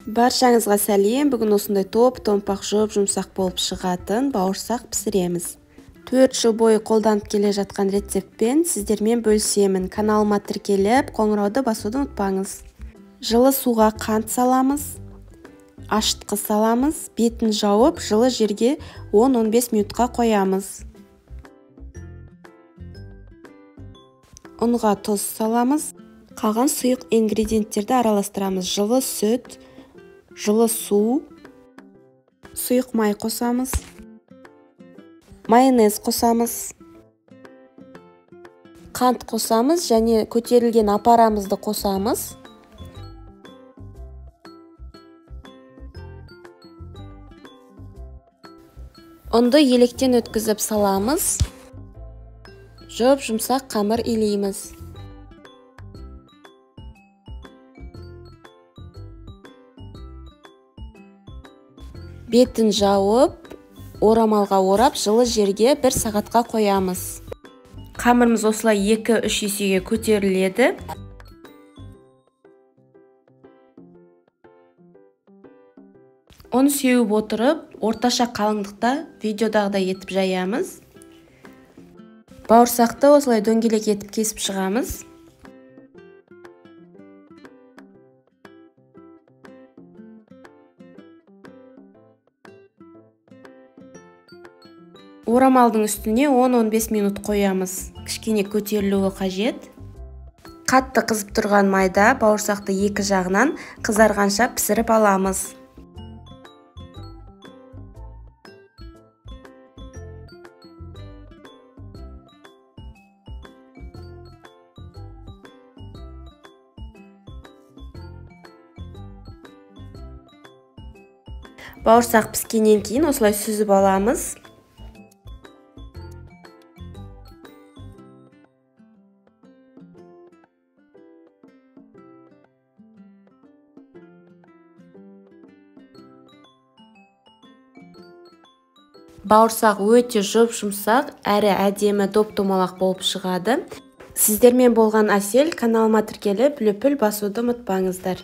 Баршаңызға сәлем. Бүгін осындай топ-томпақ жұп-жұмсақ болып шығатын бауырсақ пісіреміз. 4 жыл бойы қолданып келе жатқан рецептпен сіздермен бөлісемін. Каналыма тіркеліп, қоңырауды басуды ұмытпаңыз. Жылы суға қант саламыз, ашытқы саламыз, бетін жауып, жылы жерге 10-15 минутқа қоямыз. Ұнға тұз саламыз. Қалған сұйық ингредиенттерді араластырамыз. Жылы сүт, жылы су, сұйық май қосамыз, майонез қосамыз, қант қосамыз және көтерілген апарамызды қосамыз. Ұнды електен өткізіп саламыз. Жұп-жұмсақ қамыр илейміз. Бетін жауып, орамалға орап, жылы жерге 1 сағатқа қоямыз. Қамырымыз осылай 2-3 есеге көтеріледі. Ұн сеуіп отырып, орташа қалыңдықта видеодағыдай етіп жаямыз. Бауырсақты осылай дөңгелек етіп кесіп шығамыз. Орамалдың үстіне 10-15 минут қоямыз. Кішкене көтерілуі қажет. Қатты қызып тұрған майда бауырсақты екі жағынан қызарғанша пісіріп аламыз. Бауырсақ піскеннен кейін осылай сүзіп аламыз. Бауырсақ өте жұп-жұмсақ, әрі әдемі доп-домалақ болып шығады. Сіздермен болған Әсел, каналыма тіркеліп, лүпіл басуды ұмытпаңыздар.